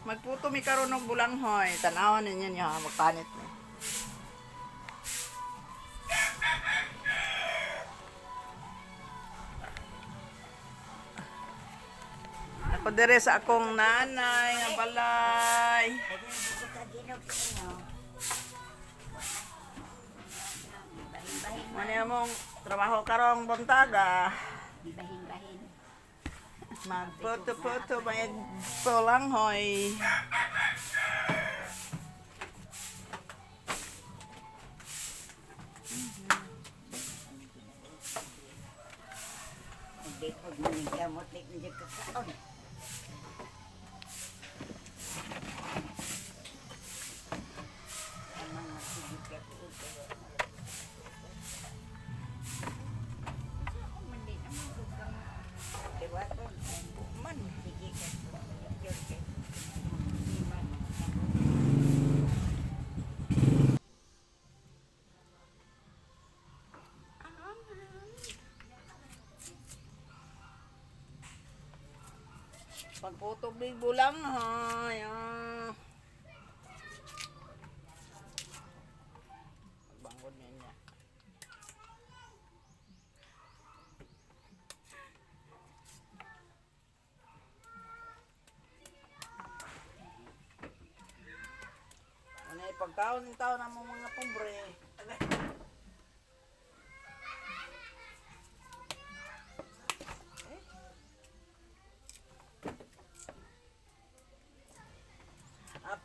Magputo mi karon og bulanghoy. Tan-awon ninyo niya, magpanit mi. Ako dire sa akong nanay nga balay. Bahin-bahin. Mao ni among trabaho karong buntaga. Bahin-bahin. Magputo-puto may bulanghoy. Magbikog mo ng gamot, like na dyan kakaon. Ang mga sige ka tuod kayo. Diwaton, Man. sige ka tuod kayo. Pagputo big bulanghoy. Ah. Pagbangon niya. Ano yung pagkaon ng tao ng mga pobre? Up.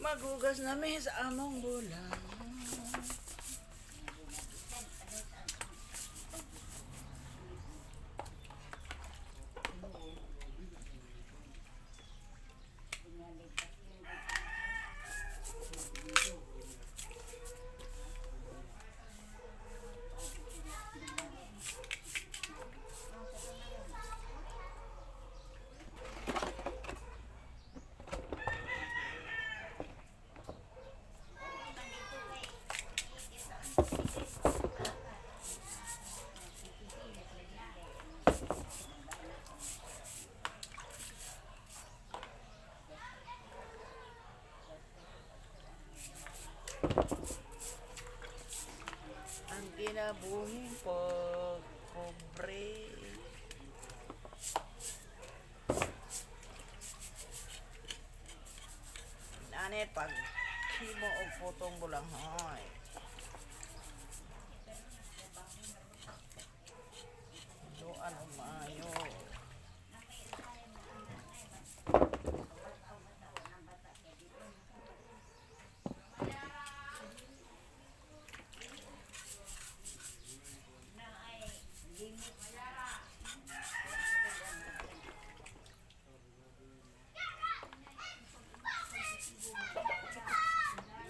Maghugas na mi sa among bulang. Ang kinabuhing pag pobre. Nani pag himo og putong bulanghoy. Duan og maayo.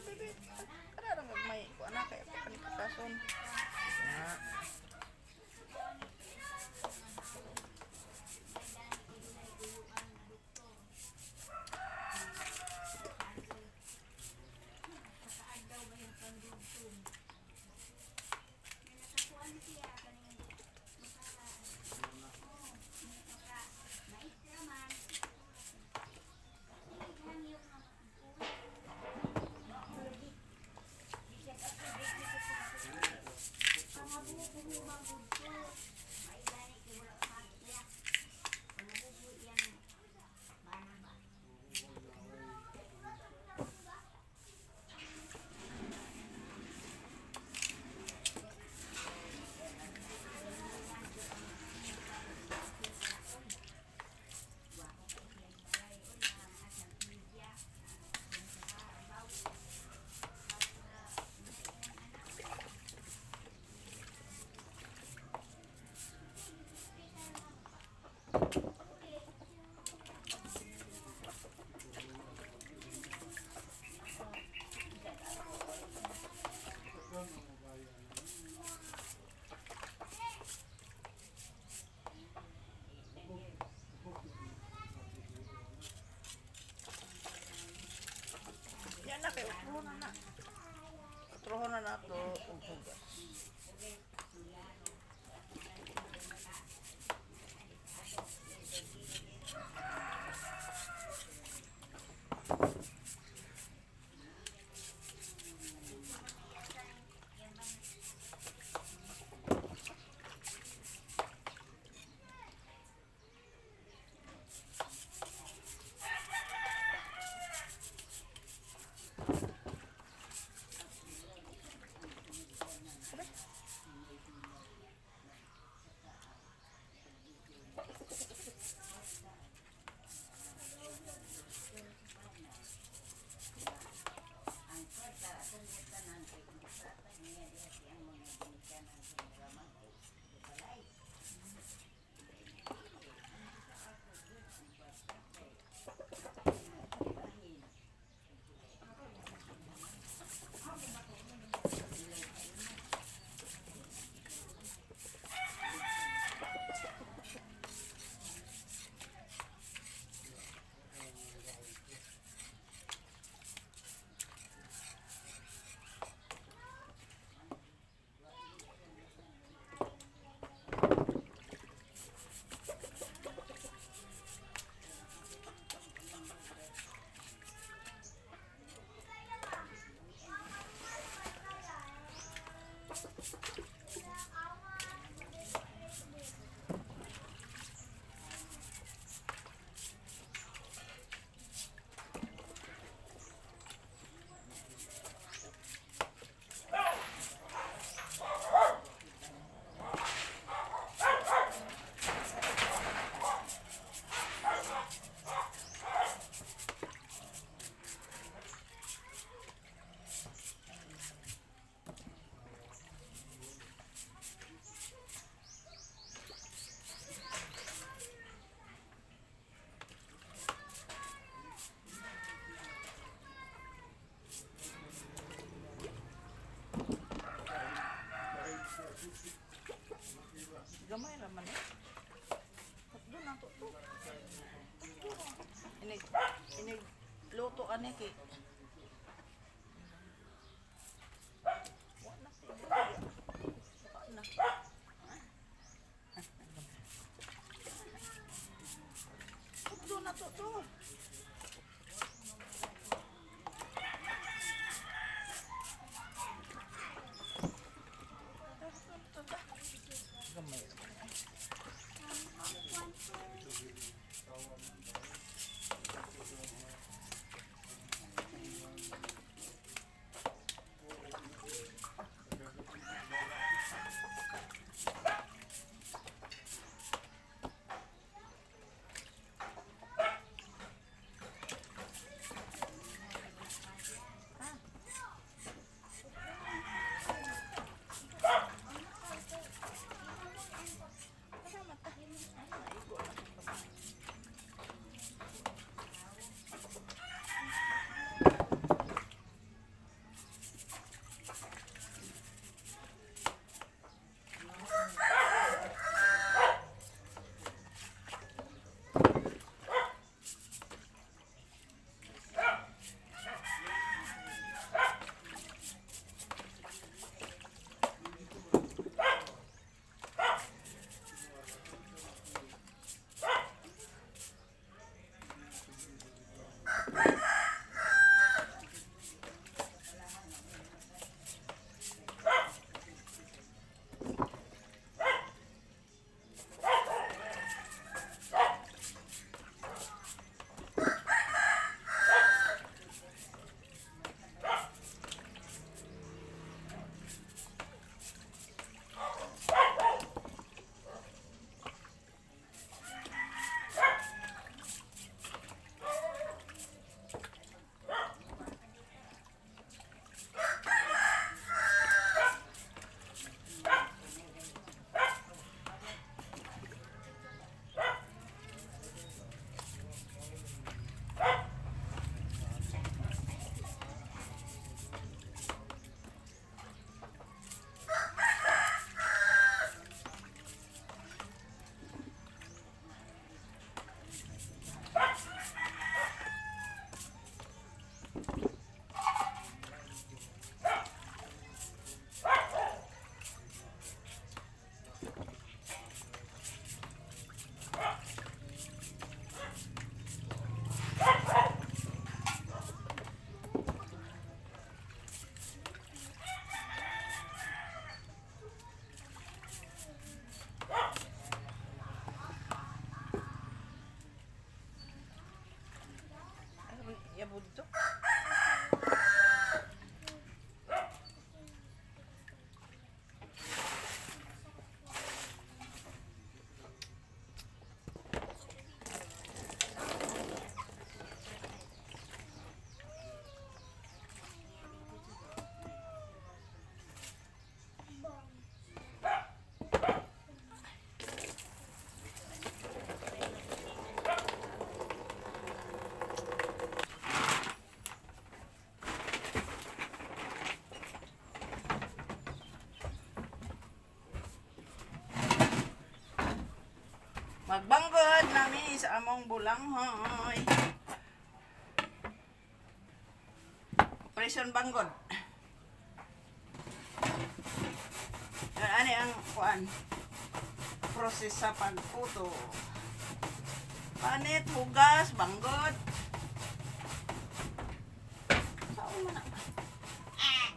Bebe, kada ra may kuan na kay panikason. Na. Yan na kay utro na na. Utro na na to og hugas. Inig luto ani kay. Wa na siya. Wa na. Hukdo na to to. Gamay ra. Ano yabo dito? Magbanggod nami sa among bulanghoy. Operation Banggod. Yan, ani ang kuan proses sa pagputo. Panit, hugas, banggod. Saan man na? Ah!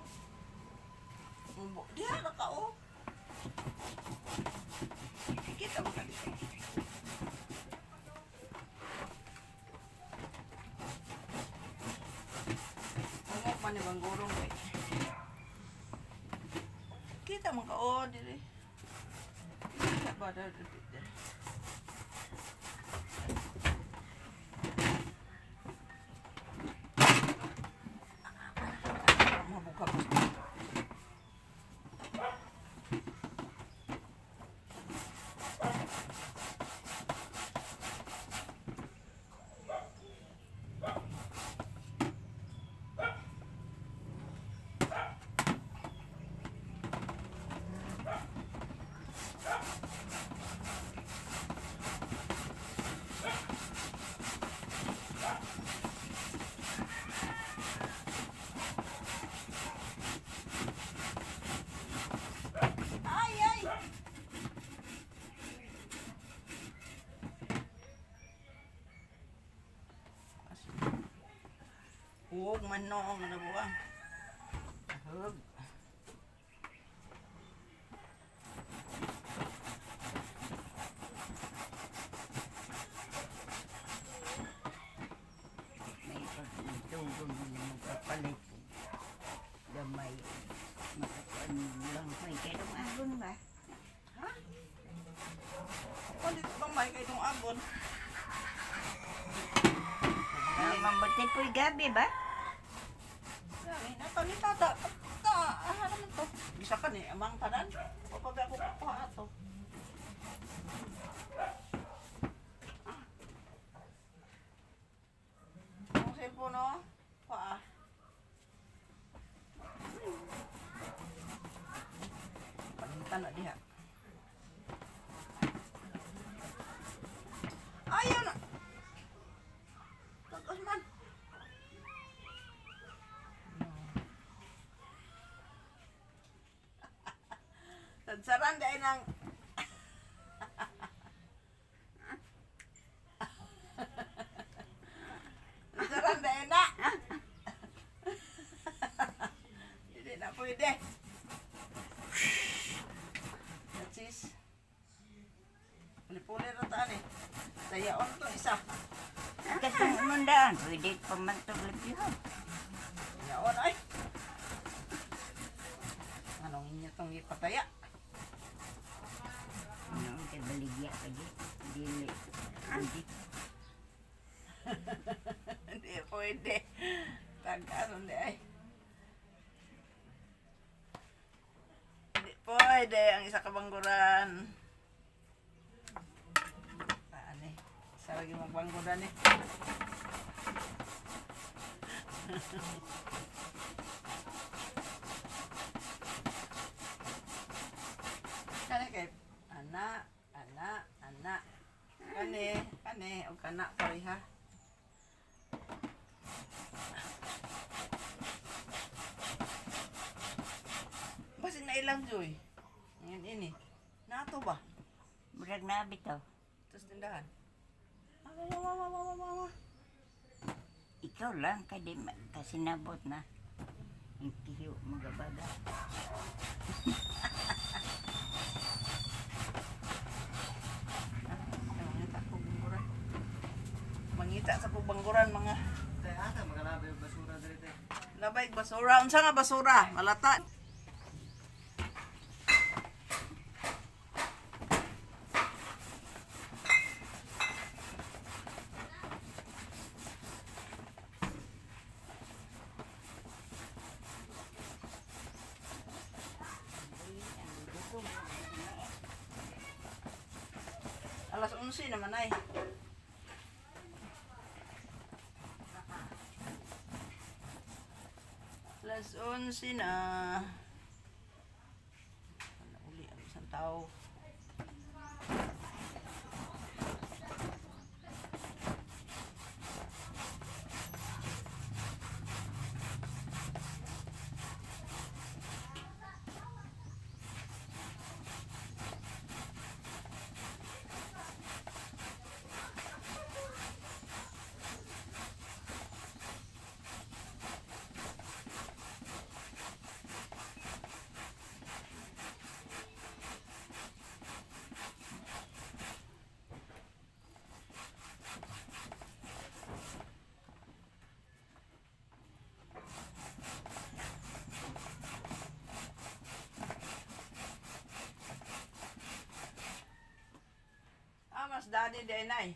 Umbo. Diha na ka oh. Kita mo ka dito. Ungok man ni Banggurong kay. Kita mo ka oh dili. Kita ba dili? Mabuka. Huwag man noong ano buwang. Hug. May pagtugong na magpapalit. Gamay. Makakuan lang ko. Kaya nung aron ba? Ha? Palit bang may kay itong abon? Mabuti po'y gabi ba? Sabi, nato ni tata. Ta, aha naman to. Bisa ka ni, amang tanan. O pag ako kukuha ato. Ah. Ang cellphone, no? Kuha. Palitan na diha. Ayaw na! Tagos man! Tagsaran dahil ng... Tagsaran dahil na! Hindi na pwede. That's it. Puli-puli na taan eh. Sayaon to isa. Kasi mundaan, pwede pa man ito limpyo. Sayaon ay. Anong inyo itong ipataya? Ano, kay baligya pa di. Dili. Hindi. Hindi pwede. Tag-ano di ay. Hindi pwede ang isa ka bangguran. Saan eh? Isa lagi mong bangguran eh. Kani kay ana, ana, ana. Kani, kani, o kana pareha. Basig na ilang joy. Ngayon ini. Nato ba? Murag na bitaw. Tapos tindahan. Mama, mama, mama, mama, mama. Ikaw lang, kay di kasinabot na. Ang kiyo magabaga. Ay, mangita ko bangguran. Mangita sa kong bangguran mga Tay ata magalabay og basura diri tay. labay basura. Unsa nga basura? Malata. Alas 11 naman ay. Alas 11 na. Wala uli ang isang tao. Ah, mas daddy din ay.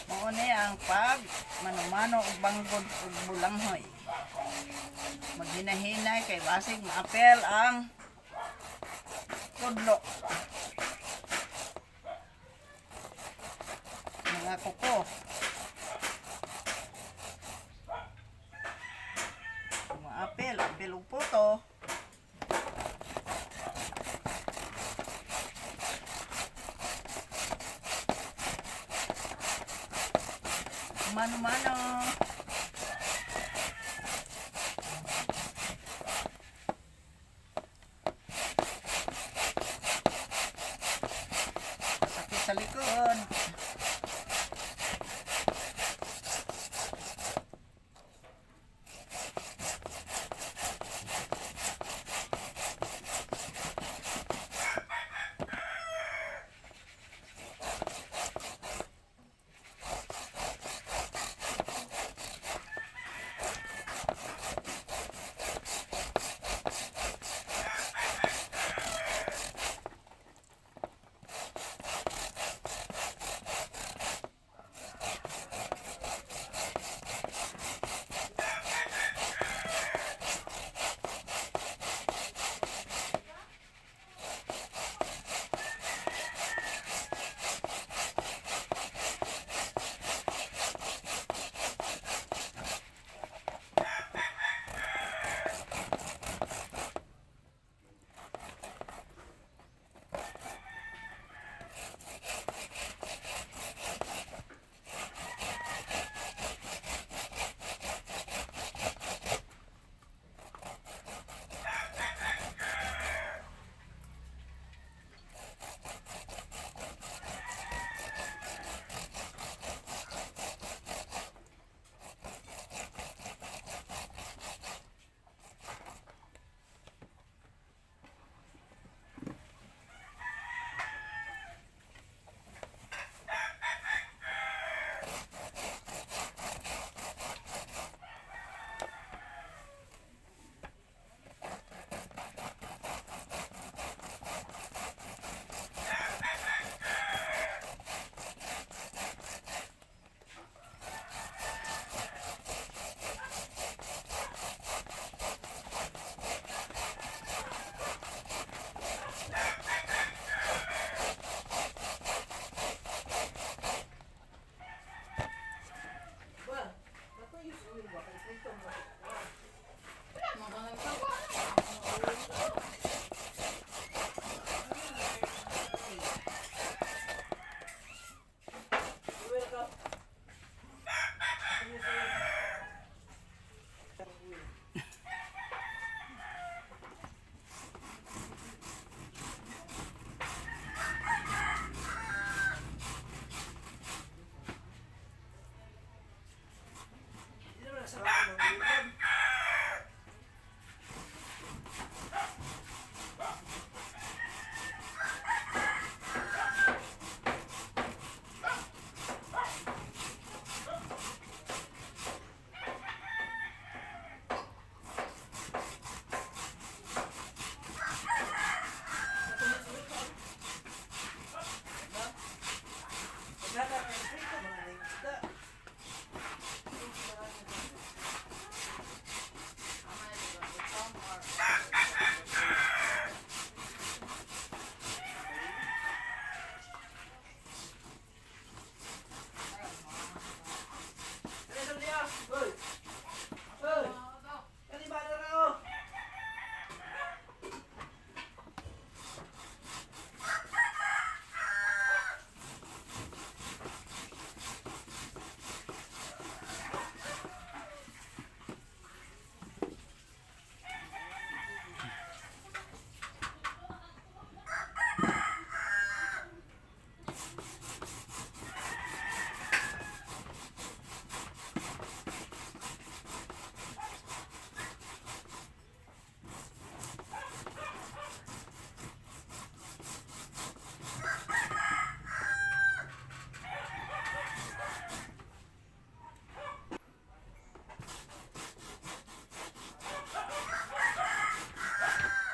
Mao ni ang pag manumano og banggod og bulanghoy. Maghinahinay kay basig maapel ang kudlo. Mga kuko. Maapel, apel og puto. Mano-mano. Sakit sa likod.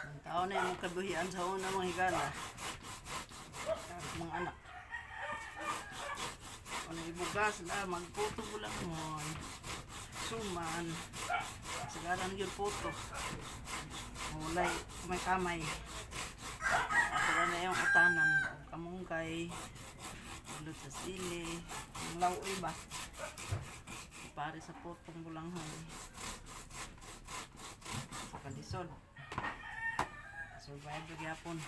Ang tao na yung kabuhian sa una mga higala. Ang mga anak. Ano ibugas na magputo ko lang mo. Suman. Sagaran gyud puto. Walay may kamay. Ako na yung utanan. Kamunggay. Ulot sa sili. Ang lauoy ba? Pare sa putong bulanghoy. Sa kalisod. Survive gyapon.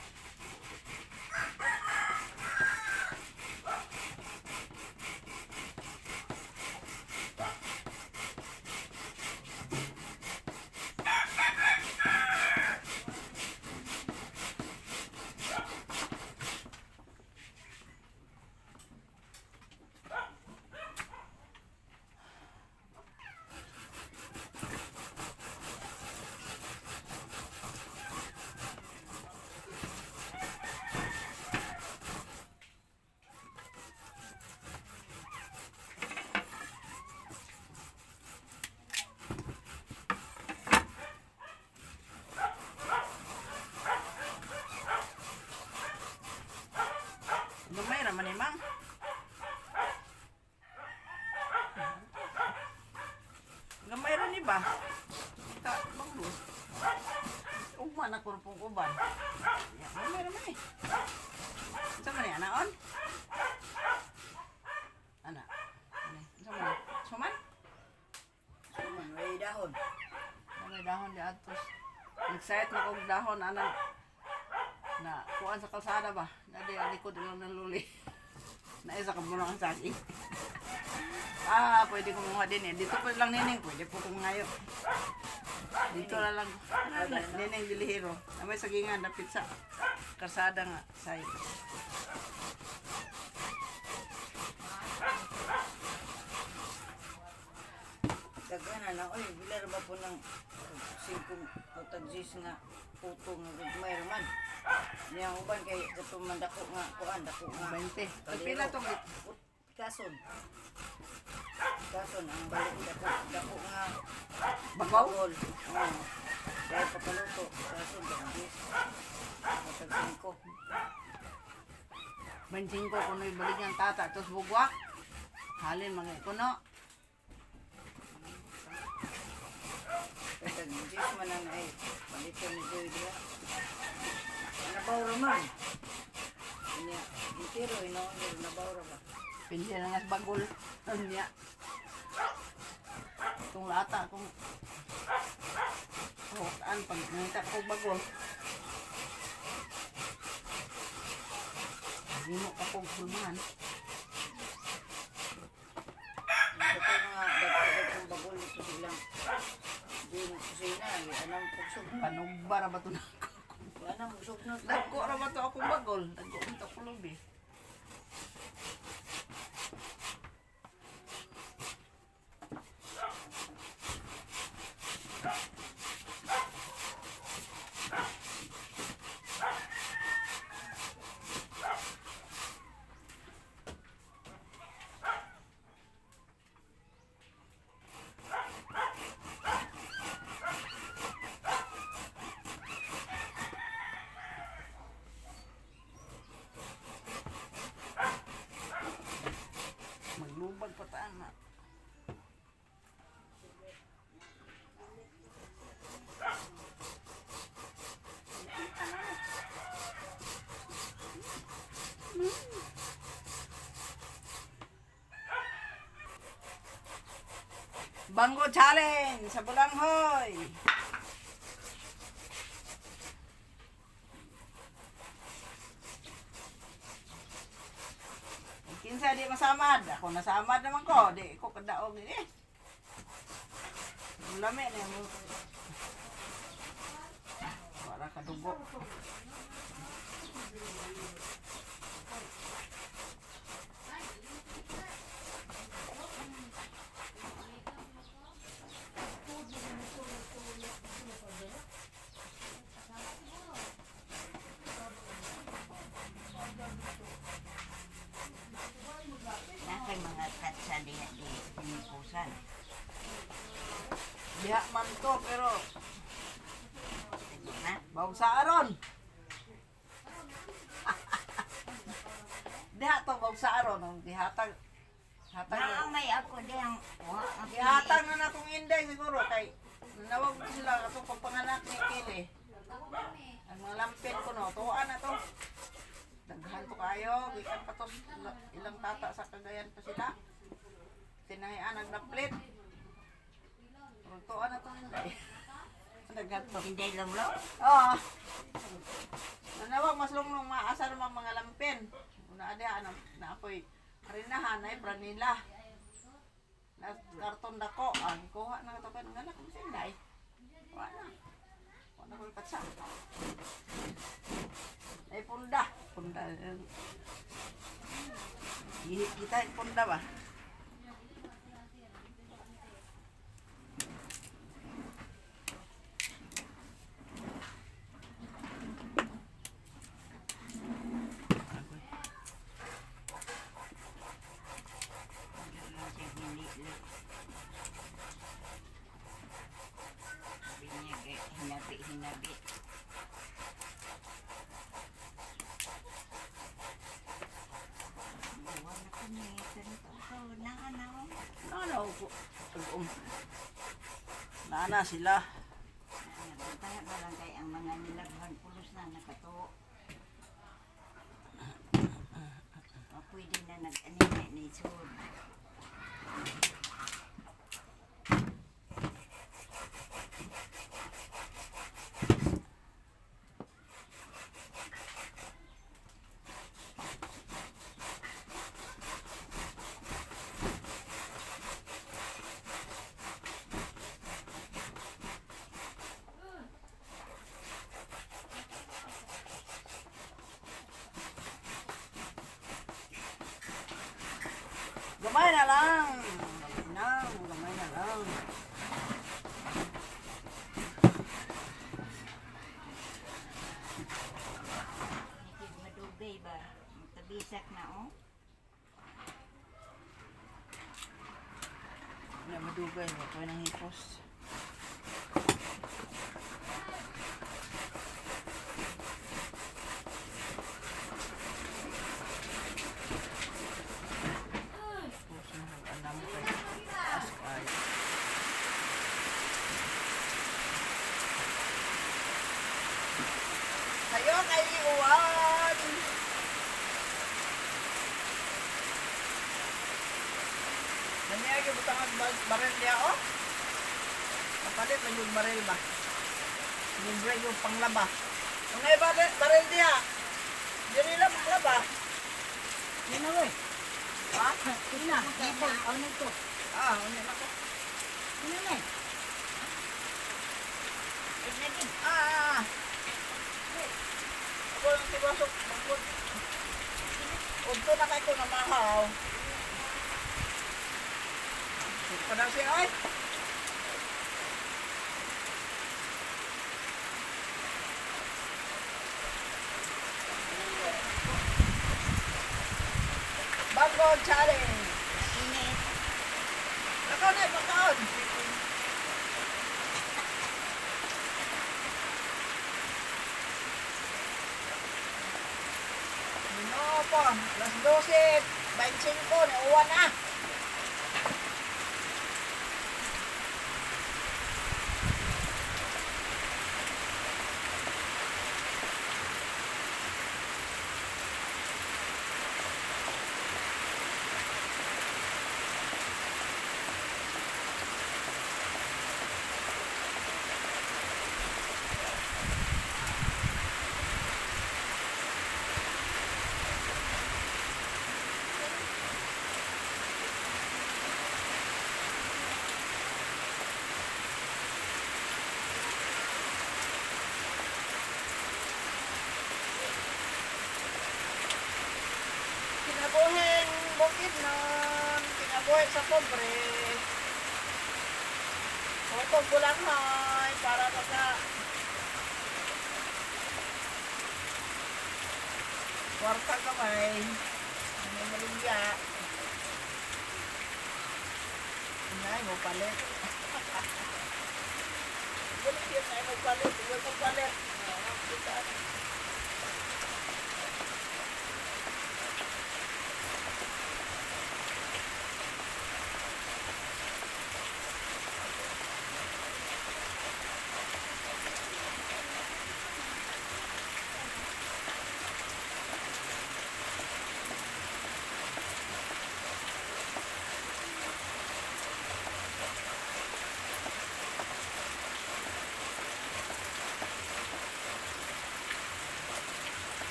Gamay ra man ni Mang. Gamay ra ni ba? Ta banglo. Ugma na kurpong uban. Ya, gamay ra man ni. Unsa man ni anaon? Ana. Ani, unsa man ni? Suman? Suman, may dahon. Gamay dahon di atos. Nag-site na kog dahon ana na kuan sa kalsada ba? Na di likod lang ng luli. Na isa ka muna ang saging. Ah, pwede kumuha din eh. Dito po lang nining, pwede po kung ngayo. Dito na lang. Nining dilihero. Na may sagingan dapit sa kalsada nga side. Daghanan na, oy, bila ra ba po ng 5 o tag-10 nga puto nga gugmay ra man. Niya ang uban kay katong man dako nga kuan dako nga. 20. Pila tong Kason. Kason ang balik dako dako nga bagaw? bagol. Oo. Dahil pagkaluto, kason tag-10. O tag-5. 25 kuno ibalik ang tata tapos bugwak. Halin mga kuno. Kay tag-10 man ang ay palito ni Joy diha. Nabaw ra man. Niya, intiro ino, nabaw ra ba? Pindi na nga sa bagol. Niya. Itong lata kung hukaan pag nangita ko bagol. Himo ka kong hulman. Ito mga dagko-dagkong bagol ito silang di mo kusina, anang pugsog. Panugba ra ba ito na ako? Anang pugsog na. Dagko ra ba ito akong bagol? Dagko ito ako lubi. Maglubag pa taan na. Banggo Challenge sa Bulanghoy. Kinsa di masamad? Ako nasamad naman ko. Di ko kadaog eh. Ang lami na mo. Para kadugo. Nakay mga katsa diha di pinipusan. Diha man to pero Sige na. bawag sa aron. Diha to bawag sa aron ang gihatag. Hatag. Naamay ako diyang wa ang Ihatag na na akong inday siguro kay nanawag ko sila atong pagpanganak ni Kili. Ang mga lampin ko no, tuwan na to. Daghan to kayo, gikan pa to ilang tata sa Cagayan pa sila. Tinahian ang naplit. Pero tuwan na to inday. Daghan to. Inday lang lo. Oo. Nanawag mas lungnong maasar mga mga lampin. Una adi ano naapoy karinahan ay pranila. Na karton dako ang kuha na to kan nga kung sinday. Wala na. Wala ko katsa. Ay punda, punda. Ihi kita yung punda ba? Wala siya hili lo. Sabi niya kay hinabi hinabi. Wala ko ni ganito ko na na. Ano ko? Nana sila. Nagpunta na lang kay ang mga nilaghan pulos na nakatuo. O, pwede na nag-anime ni Sud. Gamay na lang. Gamay na, gamay na lang. Hindi madugay ba? Magtabisak na oh. Wala madugay, wala ng hipos. Hipos na alam ko. Taas kayo. Sayo kay uwan. Dami ay butang ang baril niya oh. Kapalit man yung baril ba. Libre yung panglaba. Ang ay baril, baril niya. Dili lang panglaba. Sino we? Ha? Sino? Dito, ano to? Ah, ano na ko. Sino na? Lagi. Ah, ah, ah. Ako lang tibasok. Bangkod. Udto na kay ko na mahaw. Pa na siya ay. Bango challenge. Init. Nakaw na, pagkaon. Ginoo po, alas 12:25, nauwan na. Kinabuhing bukid nun, kinabuhi sa pobre. Utong bulanghoy para maka kwarta kamay. Ano malingya. Inay mo palit. Bulit yun, ay mo palit. Huwag mo palit. Ah, kita.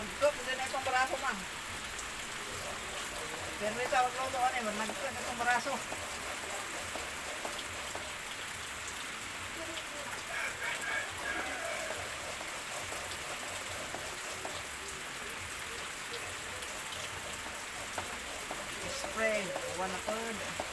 Nagko, kasi na itong braso man. Pero ito, magluto ka na, nagko na itong braso. Spray, 1/3.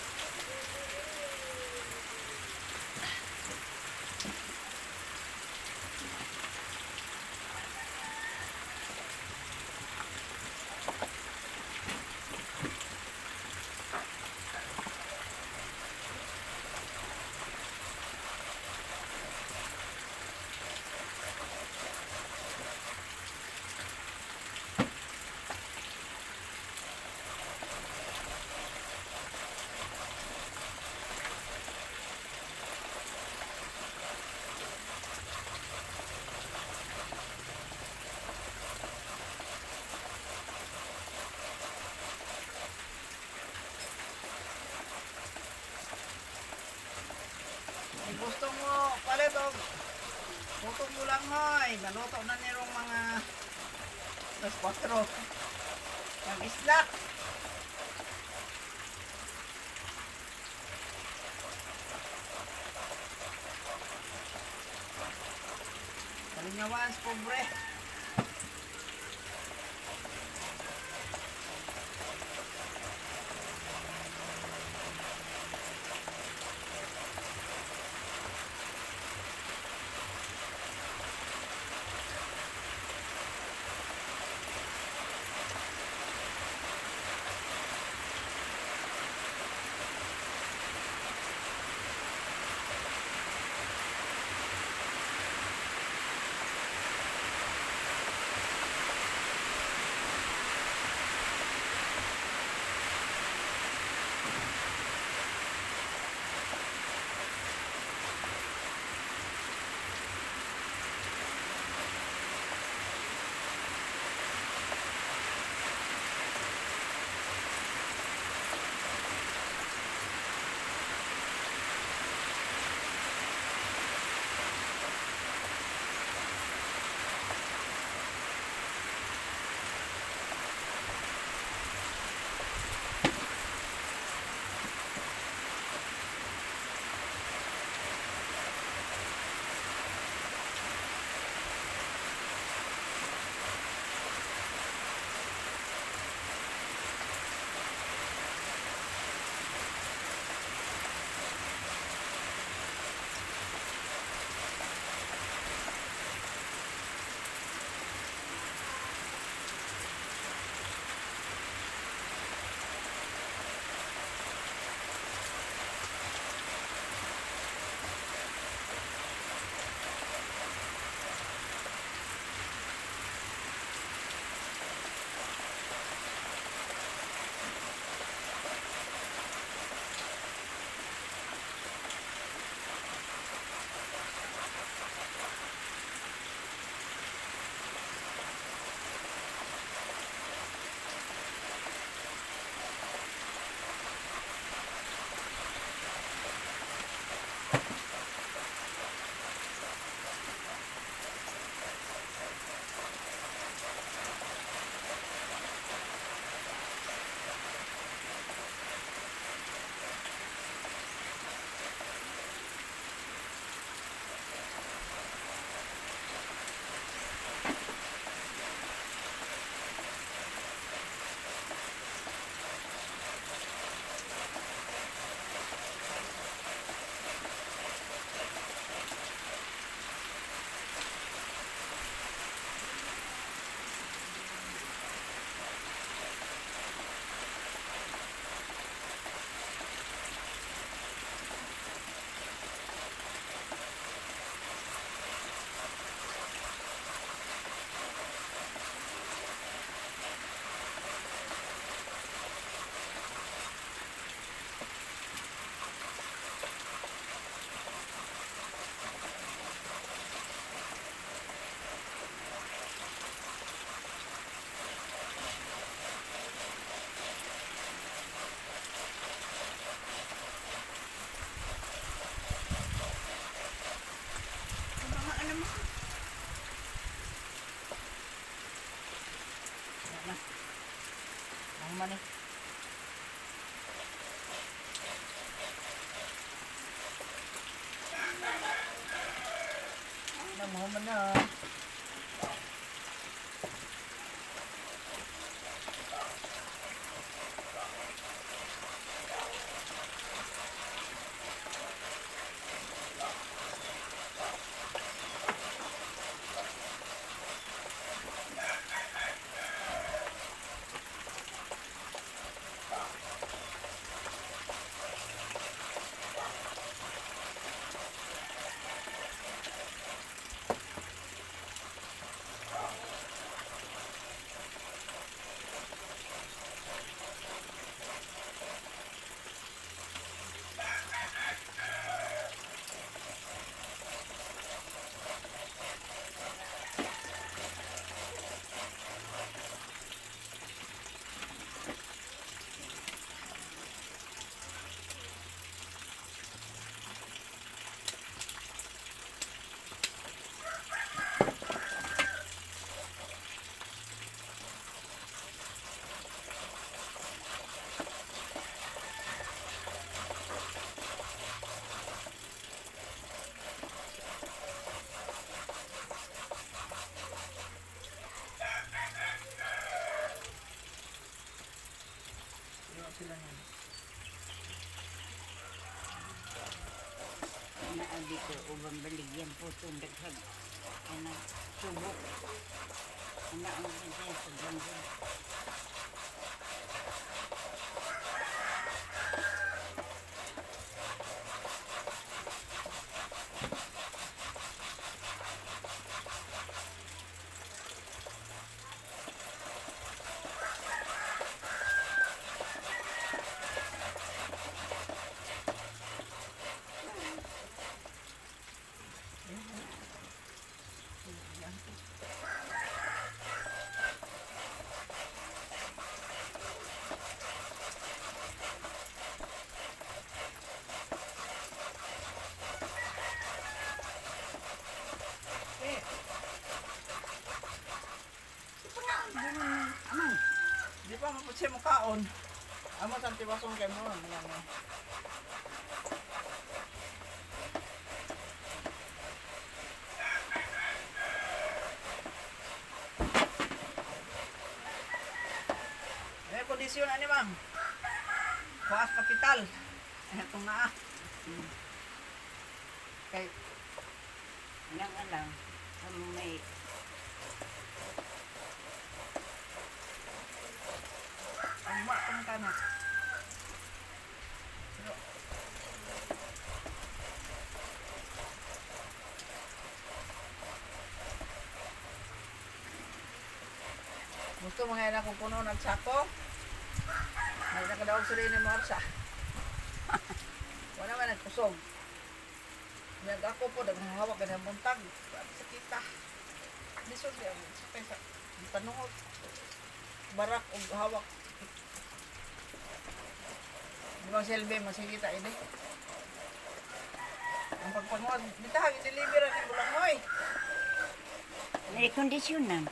Kung gusto mo, palit og putong mo lang hoy. Naluto na nirong mga 4:00. Ang isla. Kalingawan sa pobre. Na, mahuman na. Iwa sila niyan. Naadi ko ubang baligyan po itong daghag. Ana, subok. Ana ang kanya sa ganggang. Eh. Amang, Di pa maputsi mo kaon. Amo sa tiwason kay mo. Ano lang eh. Eh, kondisyon ani ma'am. Kuas kapital. Etong naa. Kay, nang alam, kamo may Ang wa tong tanak. Pero, gusto mga ina kung puno ng sako. May nakadaog sa rin ng mga arsa. Wala man nagkusog. Nag ako po, naghahawak ka ng buntag. Sa kita. Lisod niya. Sa sa panuot. Barak og hawak. Di ba selbe, masigita ini. Ang pagpanguha, bitahag, i-deliver ang bulang mo eh. May kondisyonan.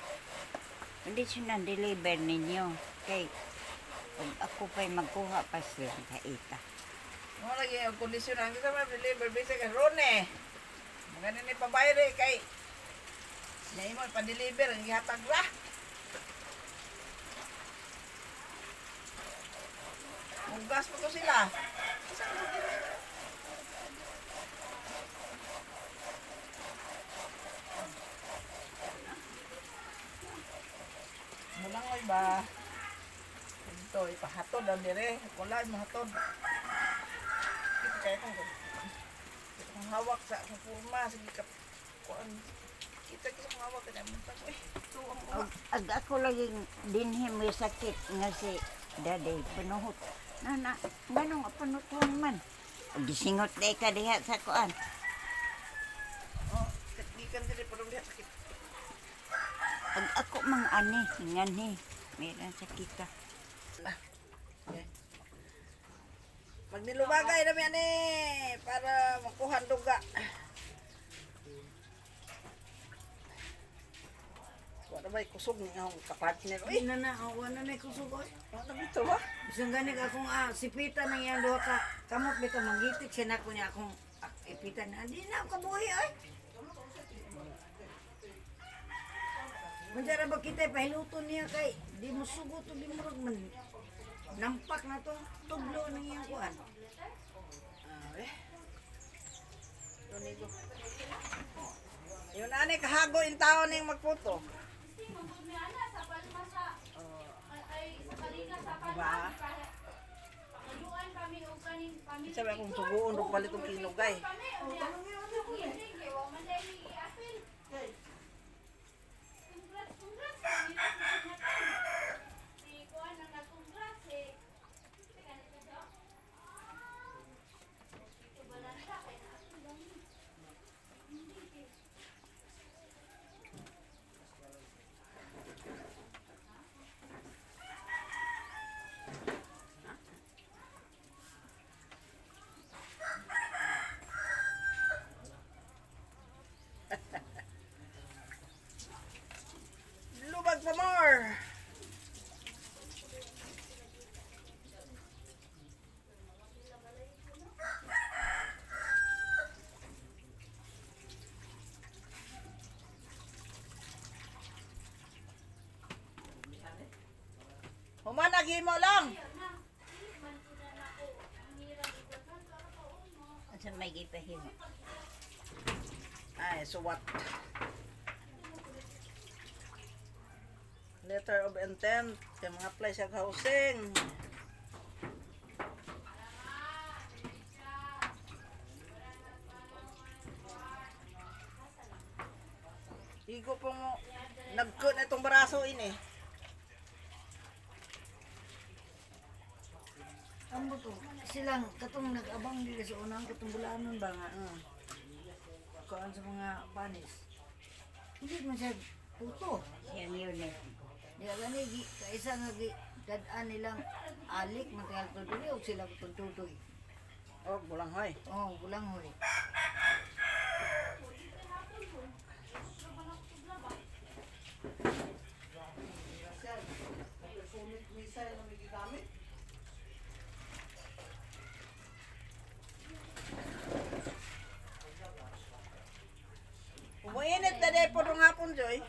Kondisyonan deliver ninyo. Kay, kung ako pa'y magkuha pa silang kaita. Mo lagi ang kondisyon ang kita may deliver basic kay Rone. Mga ni pabayre kay Naimo pa-deliver ang gihatag ra. Mugas pa to sila. Asa ko deliver? Mulangoy ba? Ito, ipahatod ang dire. Wala, mahatod. Kita kaya kung kung hawak sa akong kurma, sige ka, kuan, kita kasi kung hawak ka naman ko eh. Ito ang uwa. Ag ako laging dinhi may sakit nga si Daddy panuhot. Nana, nganong panutuan man? Gisingot day ka diha sa kuan. Oh, gikan dili pa diha sakit. Ag ako mang ani, ngani, meron sakita. Okay. Magnilubagay na mi ani para makuha ang duga. Wala ba kusog ni akong kapartner oy. Na na, oh, wala na kusog oy. Wala ba ito ba? Bisan gani ka akong sipita nang iyang duha ka kamot bitaw manggitik siya nako niya akong ipita na di na ako kabuhi oy. Unsa ra ba kita pahiluton niya kay di mo sugot o di mo rag man. Nampak na to, tublo nang iyang kuan. Ah, eh. Tunigo. Yun ani kahago in taon ning magputo. Diba? Sabi akong suguon og palit og kinugay. Lubag pa more. Humana gimo lang. Unsa may gipahimo? Ay, so what? Letter of intent kay mga apply sa housing. Igo po mo nagkun na itong baraso ini. Ang buto, silang katong nag-abang dili sa unang katong bulanon ba nga. Kuan sa mga panis. Hindi man siya puto. Siya yun eh. Di gani gi kaisa nga gi dad-an nilang alik man tingal to dili og sila katong tutoy. Oh, bulang hoy. Oh, bulang hoy. Hypersonic missile na may gigamit. Umuinit na din po nung hapon, Joy.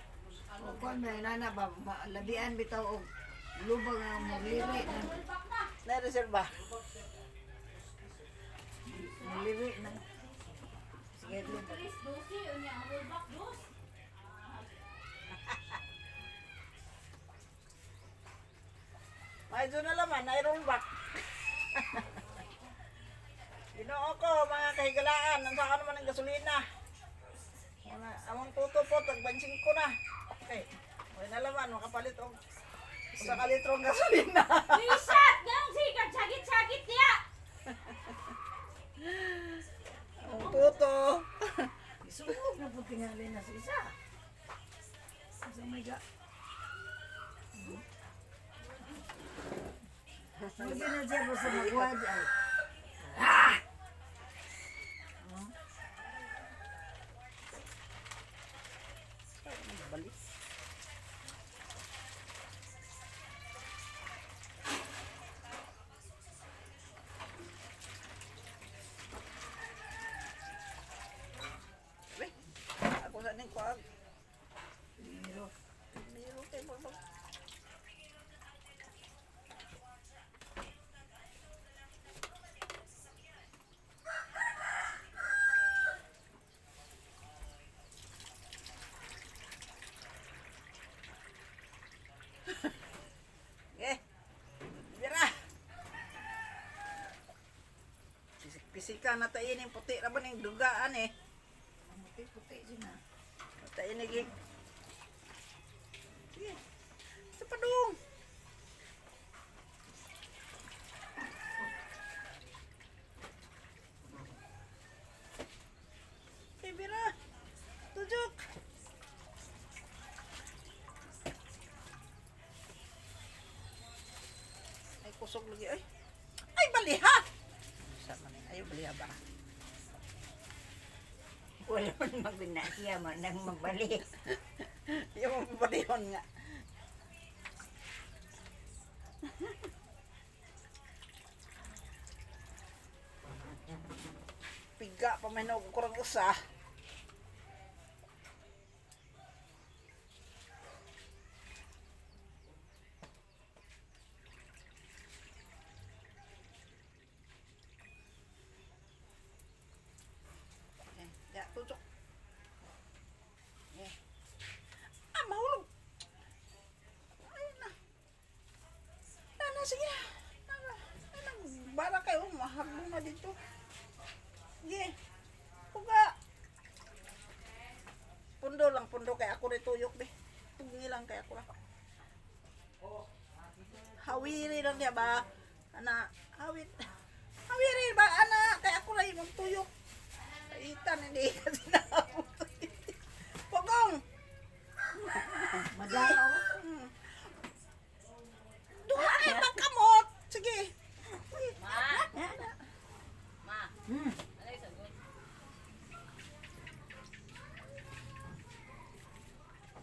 O kuan ba nana ba labian bitaw og lubang nga magliri na Na-reserve ba? magliri na. Sige, lubag. Medyo na laman, na roll back. Ginoo ko, mga kahigalaan, nasa naman ang gasolina. Wala, among tuto po, tagbansing ko na. Okay, wala na laman, makapalit og usa ka litrong gasolina. Isat! Nang sikat! Sakit-sakit niya! Among tuto. Isugog na po tingali na sa isa. Sa may ga. Hindi na siya basta magwad ay. Ah! Balik. Uy, ako sa ning kuag. Pero, Miro kay mo. Eh, bira. Pisik-pisika na tayo ning puti ra ba ning dugaan eh. puti-puti siya na. Tayo ni gig. Sige. Sa padung. Kay bira. Tujuk. Ay kusog lagi ay. Ay baliha. Sa man ay baliha ba? Wala man maguna siya man nang magbalik. Yung balihon nga. Piga pa may og kurang usa. Sige. Ano, bara kayo, mahagbong na dito. Sige. Puga. Pundo lang, pundo kay ako rin tuyok, be. Pugi lang kay ako lang. Hawiri lang niya ba? Ana, hawit. Hawiri ba, ana? Kay ako lang imong tuyok. Itan, hindi ka sinabot. Pugong! Madlao. Duha kay magkamot. Sige. Ma! Ma! Ano yung sagot?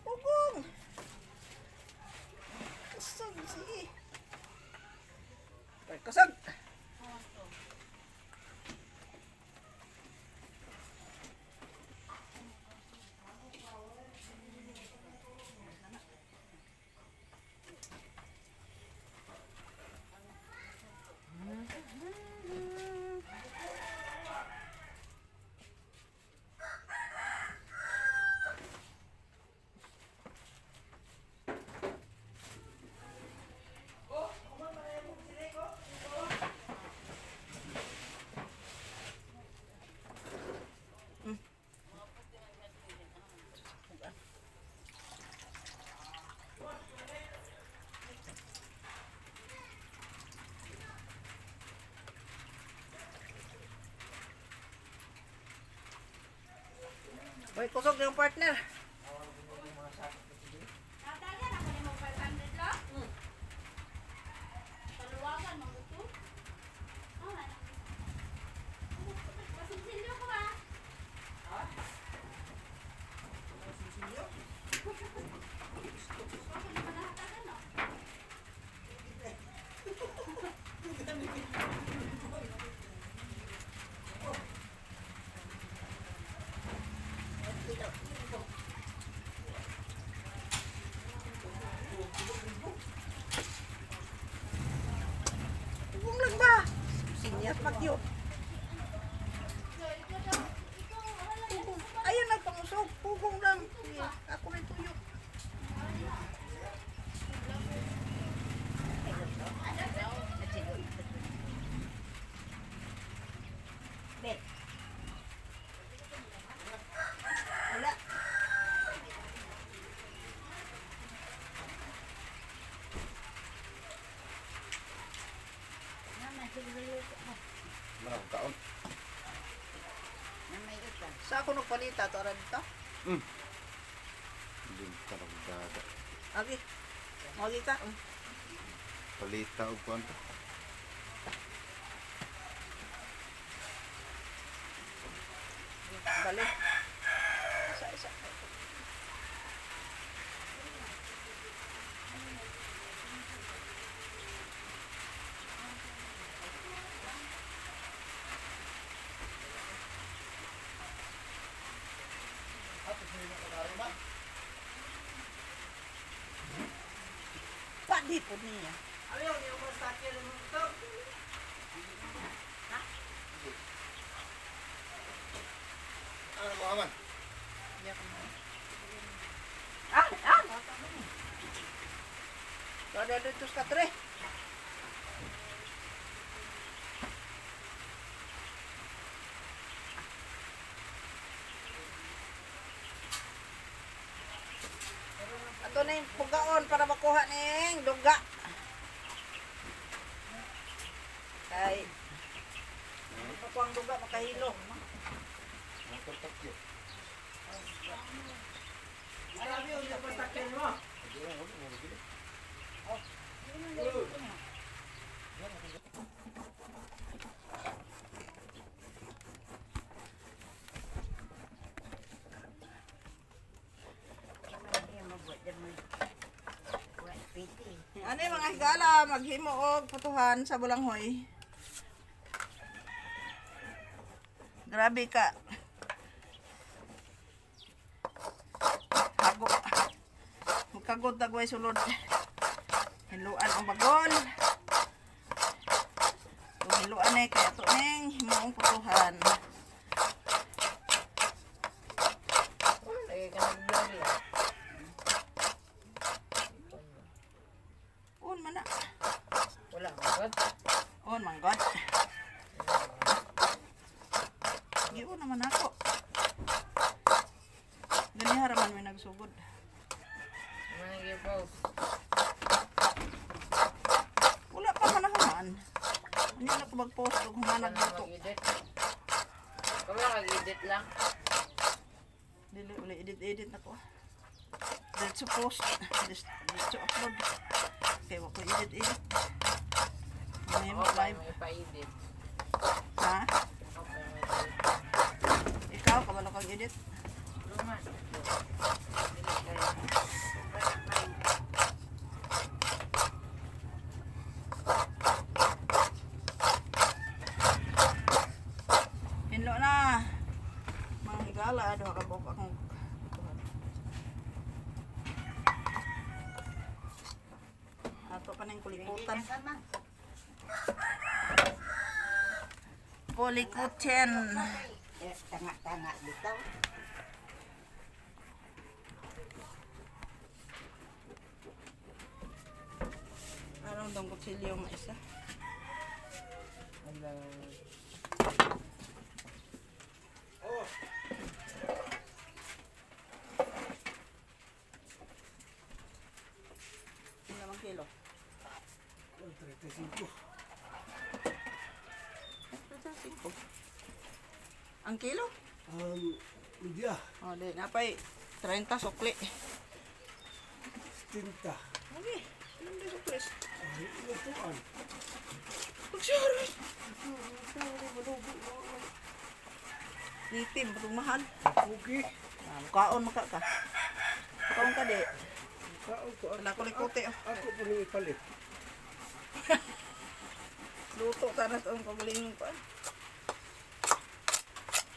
Pugong. Kusog, sige. Ay, kusog. Hoy, kusog yung partner. Natagan ako ni mo 500 lang? Paluwagan, maguto. Ah, Pasinsilyo ko ba? Ha? Pugong lang ba? Sinyas magyo. Pugong. Ayun lang pangusog. Pugong lang. Sige, ako rin tuyok. Bet. Wala. Wala akong kaon. Sa ako nagpalita to ara dito. Hindi talaga daga. Agi. Magi ka. Palita og kuan to. Balik. Isa, isa. Padi po niya. Ayaw, niyo ba sa akin mo ito? Ano mo aman? Ah, ah! Ada dito sa katre. Ato na yung pugaon para makuha ning duga. Kay makuha ang duga makahilo. Sabi, niyo ba sa akin mo? Ano yung mga higala, maghimo og putuhan sa bulanghoy. Grabe ka. Hago. Magkagod tagway sulod. Hiluan ang bagol. Kung hiluan eh, kaya to ning himuong putuhan. Lagi ka nag-vlog eh. Un man na. God. On man God. Giun naman ako. Ganiha ra man may nagsugod. Ano nag-post? Wala pa man nahuman. Hindi na ko mag-post og human Ano nagluto. mag-edit? Kami mag-edit lang. Dili uli edit-edit na ko. Diretso post, diretso upload. Kay wa ko edit-edit. May Ako pa live. may pa-edit. Ha? Ako pa may pa-edit. Ikaw kabalo kang edit. Luman. Hinlo na. Mga higala duha ka buok akong ato pa ning kulikutan. Kulikutin. Eh, tanga-tanga bitaw. Anong dong kutsilyo nga isa? Pila man kilo? 35. 35. Ang kilo? Ang media, O, di, napay 30 sukli. 70. Okay, ilang di sukli? Ay, lutuan. Pagsyari! Itim, patong mahal. Okay. Ah, Mukaon maka ka. Mukaon ka di. Kaon ko. Wala ko likote. Oh. Ako po nang ipalit. Luto tanas ang kagalingon ko.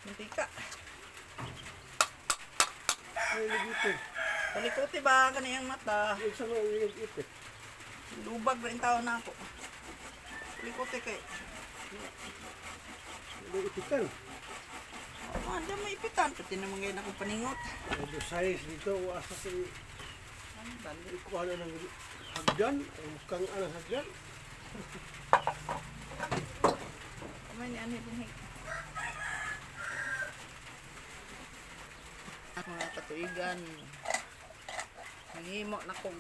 Mantika. Ay, nag-ipit. Palikote ba kaniyang mata? Yung sa mga nag-ipit. Lubag rin tao na ako. Palikote kay. Nag-ipitan. Oh, anda may ipitan. Pati naman ngayon akong paningot. Ay, size dito, asa sa ikuha na ng hagdan. Ang kang anang hagdan. Kamay ni Anhe dinhi. Mga katuigan. Nangimo na kong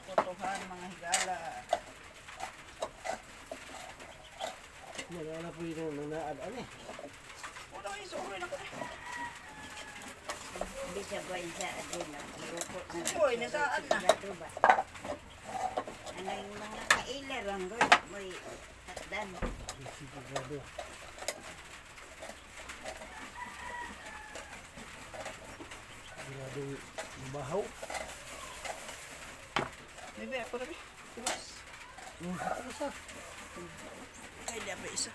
kutuhan mga higala. Nalala po yun ang nanaad-an eh. Wala ay suroy na ko. eh. Hindi siya buhay sa adina. Marupot na. Uy, nasaan na? Sigurado ba? Ano yung mga kaila lang doon? May takdan. Sigurado. Sigurado bahaw. Bebe, ako na be. Tiwas. Ano sa? Ay, di pa isa.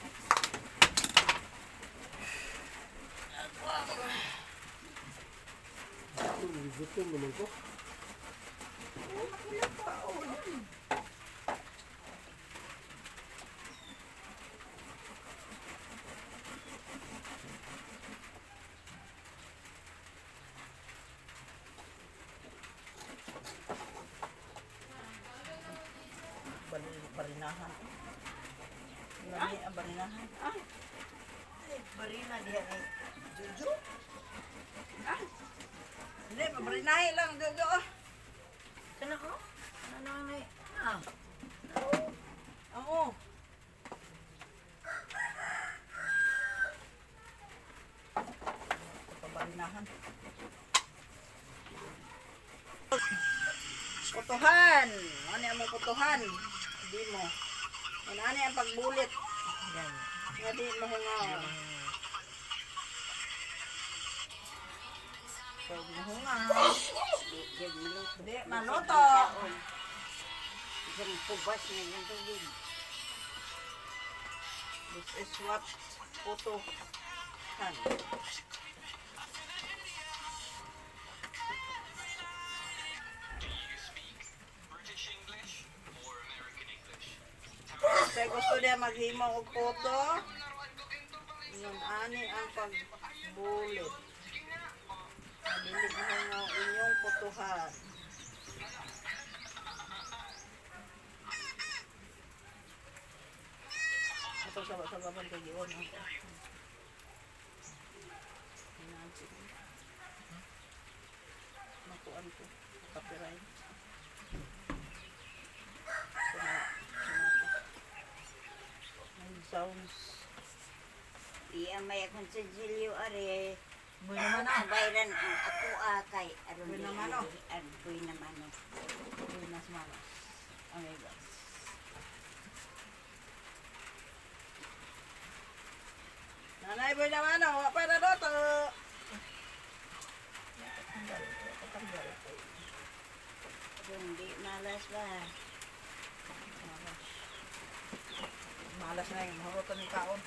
Gutom naman ko. Wala pa. Oh, yun. Barinahan. Lami ang barinahan. Ah, Ay, barina diha ni Jojo. ah. Hindi, pabarinahin lang. Jojo, ah. Kana ko? Ano naman ni? Ah, Oo. Pabarinahan. Kutuhan. Ano ang mga kutuhan? Di mo. Ano ano ang pagbulit? yan. Nga di mo hungaw. Pag hungaw. Di di maluto. Di maluto. Isang pubas na yung tubig. This is what kutuhan. Sa gusto niya maghimo og puto, yun ani ang pagbulit. Dili mo nga inyong putuhan. Ito sa baban kay Gion. Makuan ko. Copyright. May sounds. Iya may akong sinsilyo are. Buhay naman ah. Bayran ang ako kay aron Buhay di naman, oh. Buhay naman oh. Buenas manos. Amigos. Nanay, buhay naman oh. Wa pa na doto. Kung di malas ba. Malas na yun. Mahurot ang kaon.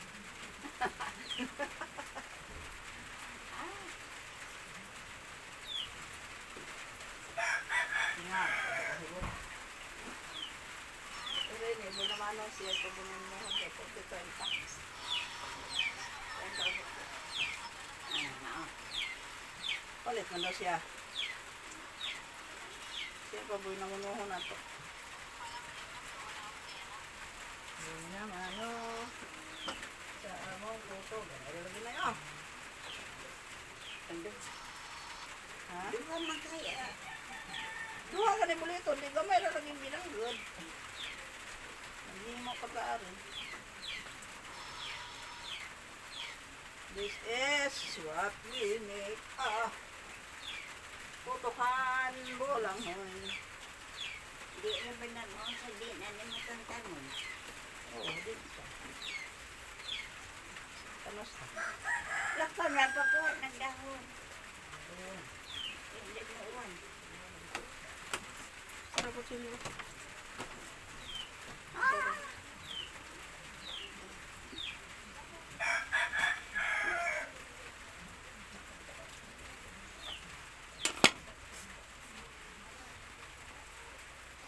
Nga. Mahurot. Pero yun, ibo naman ang siya. Pubunan mo. Hanggang 40. Ah, oh. Palit man daw siya. Siya pa buhay na manuho na to. Buhay na mano. Sa among puto. Ganun lagi na yun. Ando. Ha? Duha man kaya. Duha ka ni bulito. Hindi gamay na laging binanggod. Hindi mo pagkaari. This is what we make. Ah. Putukan bolang hoy. Di na ba na mo sa di na nimo tantangon. Oo, di siya. Tanos na. Lakaw na pa ko nagdahon. Hindi mo uwan. Para ko sino.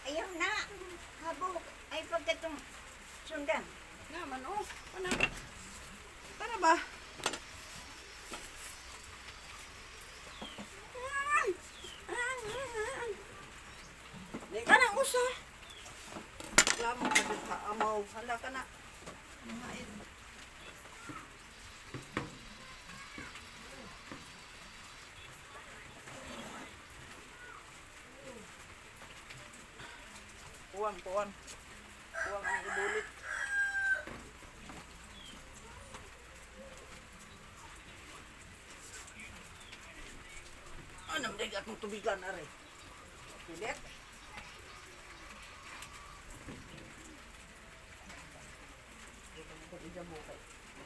Ayaw na. Habok. Ay pagkatong sundan. Naman, oh. Ano? Tara ba? Di ka na, usa. Lamang ka din ka, amaw. Hala ka na. Kumain. Kuwang, kuwang. Kuwang ang ibulit. Ano, may atong tubigan, are. Pilit.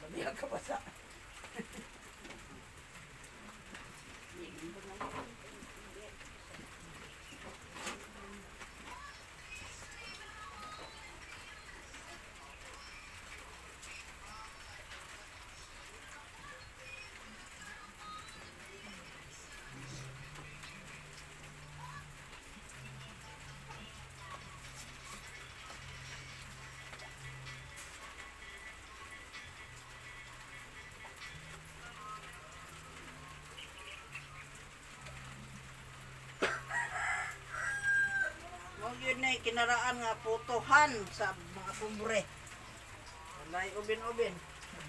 Mabiyak ka pa sa. Mo gyud na kinaraan nga putuhan sa mga pobre. Walay ubin-ubin.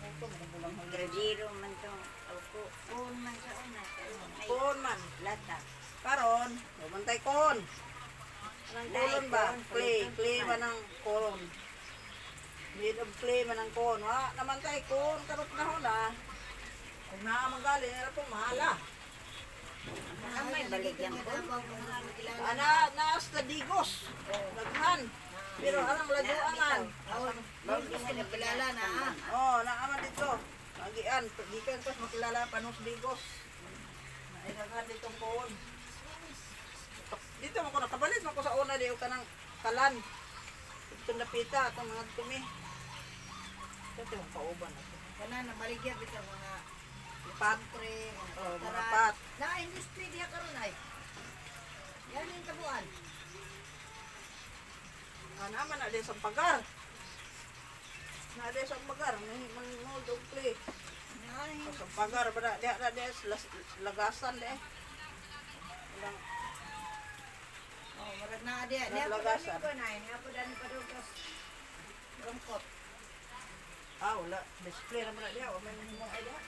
Puto mo bulang hanggang. Gradiro man tong ako. Kuon man sa una. Ay, Kuon man. lata. Karon, bumantay kon. Anong kolon ba? Kulon, Clay, kulon. clay ba ng kolon? Made of clay man ang kon. Wa naman tay kon karot na hon ah. Kung naa man gali, era po mahala. Kamay baligyan ko. Ana naas na digos. Daghan. Pero anang laduan man. Kilala na ah. Oh, naaman dito. Agian, gikan pas makilala panos digos. Naidaghan dito kon. Dito mo ko nakabalit mo ko sa una di kanang kalan. Ito napita atong mga tumi. Ito yung kauban ato. Kana na baligya bitaw mga Pat, pre, mga oh, mga taran. pat. Na industry diha karon ay. Yan yung tabuan. Ah, naman na din sa pagar. Na din sa pagar, may mga mold of clay. Na Sa pagar ba na diha na diha lagasan di. Walang Oh, murag na diha. Diha po Naglagasan. dani ko na, niya po dani pa daw kas rungkot. Ah, wala. Display na mo na diha. Wa may mahimong ay diha.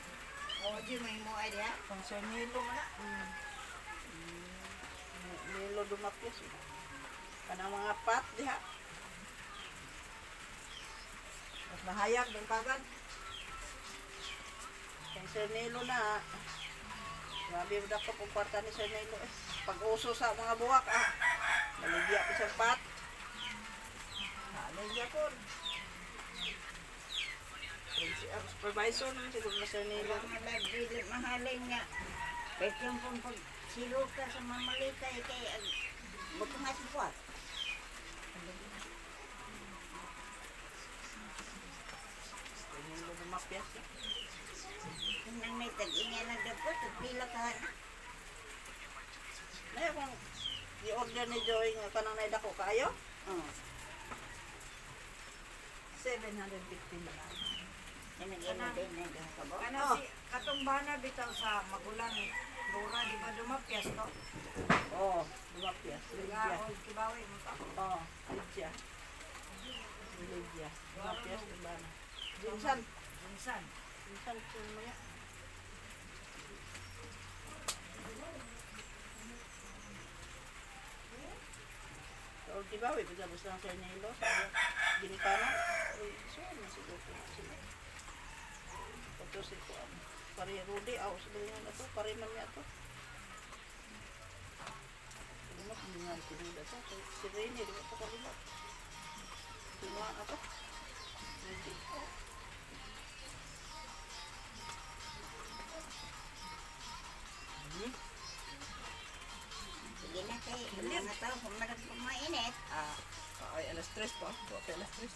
Oh, di may mo ay diha. Pang Sir Nilo man na. Nilo Dumapis. Kanang mga pat diha. Mas mahayag ng kagad. Kay Sir Nilo na. Grabe mo dako kung kwarta ni Sir Nilo. Eh. Pag-uso sa mga buwak ah. Maligya ko sa pat. Maligya ko. Si ang supervisor na siguro na Sir Nilo. Malag dili mahalin nga. Kahit yung pong pag siro ka sa mamalikay kay ag butungas buwat. Sir Nilo Dumapyas. Eh. Nang may tag-ingay na dagko, pila ka na. Nay, kung i-order ni Joy nga kanang naidako kaayo, Oh, 715 na lang. nag-ino din na duha ka ba? Kana si katong bana bitaw sa magulang Lora di ba dumapyas to? Oo, oh, Dumapyas. Nga Lydia. old Kibawi mo to. Oo, Lydia. Lydia. Dumapyas, diba na? Jinsan. Minsan. Jinsan, sino mo yan? So, di ba, wait, pagkabos lang sa Nilo, sa ginikanan, so, ano, siguro ko na sila. Pagto si Kuan. Pare Rudy, aw, sa nga na to, pare man niya to. Ano, nga ko dito to. Si Rene, di ba ito kalimot? Sino nga to? Rudy. Oh. Sige na kay mga tao kung marag kumainit. Ah, ay, alas 3 pa. Okay, alas 3.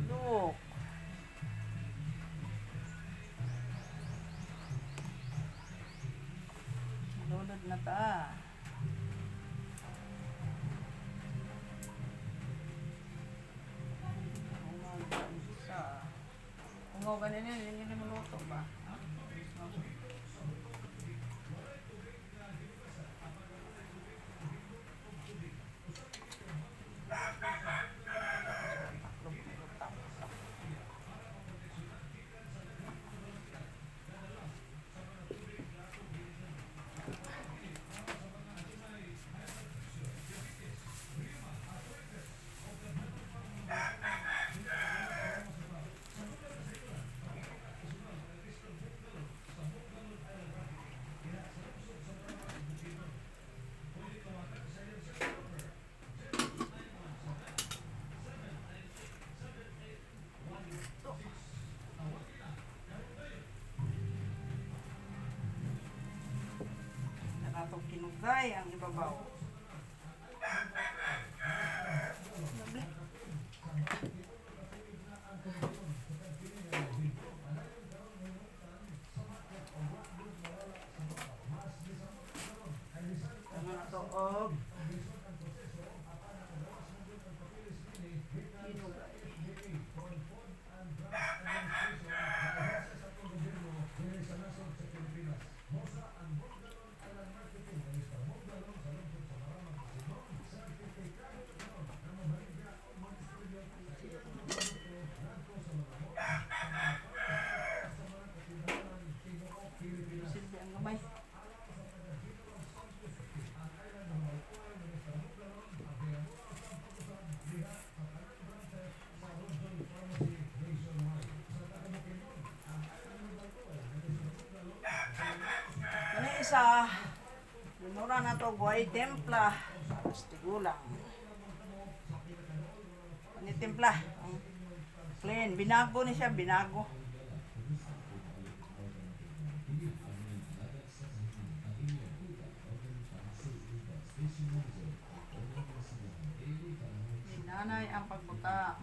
Look. Nalunod na ta. Ungaw sa. Ungaw ganun yun, hindi na maluto ba? Ha? Nakatong kinugay ang ibabaw. Lovely. Tama na to, og kinugay. Silbi ang gamay. Kani isa, lunura na to, buhay templa, para sa tigulang. Ani templa, ang plain, binago ni siya, binago. Ni nanay ang pagbuta.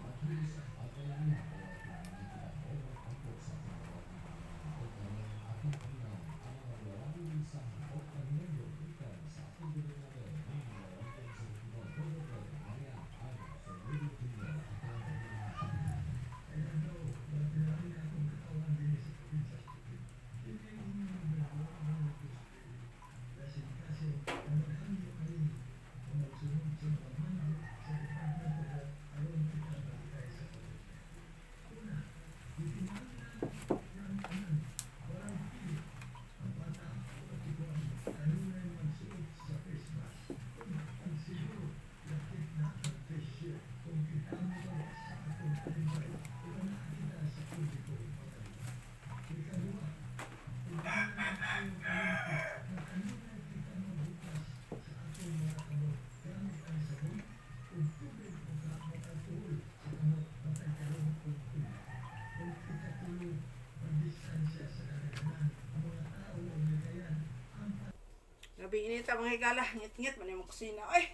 Gabi inita mga higala, ngit-ngit man yung kusina. Ay!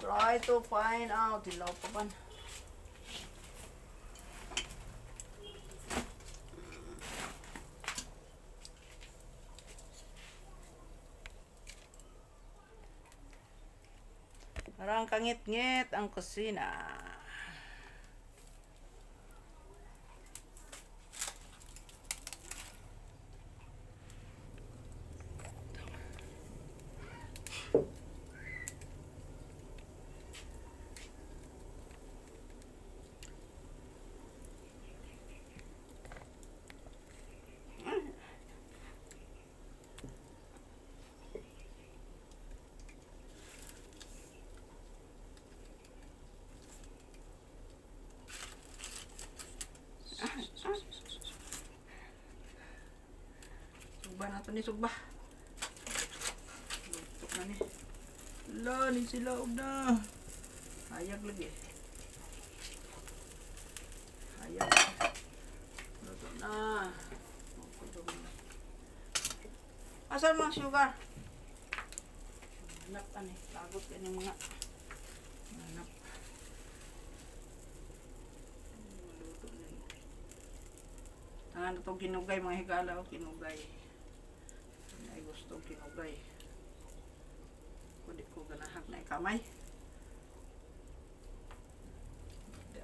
Try to find out. Hilaw pa ba? Parang kangit-ngit ang kusina. Sugba na to ni sugba. Luto na ni. La, ni sila og na. Hayag lagi. Hayag. Luto na. Asan mga sugar? Hanap ani, lagot ka ng mga hanap. Maluto na ni. Tangan na itong kinugay mga higala o kinugay. Ay gusto kinugay. Kundi ko ganahag na ikamay.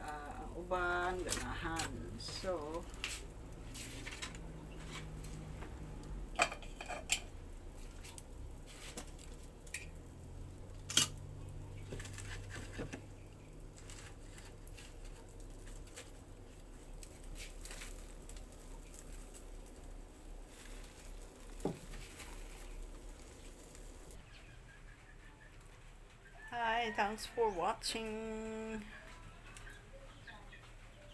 Ang uban ganahan. So hi, thanks for watching.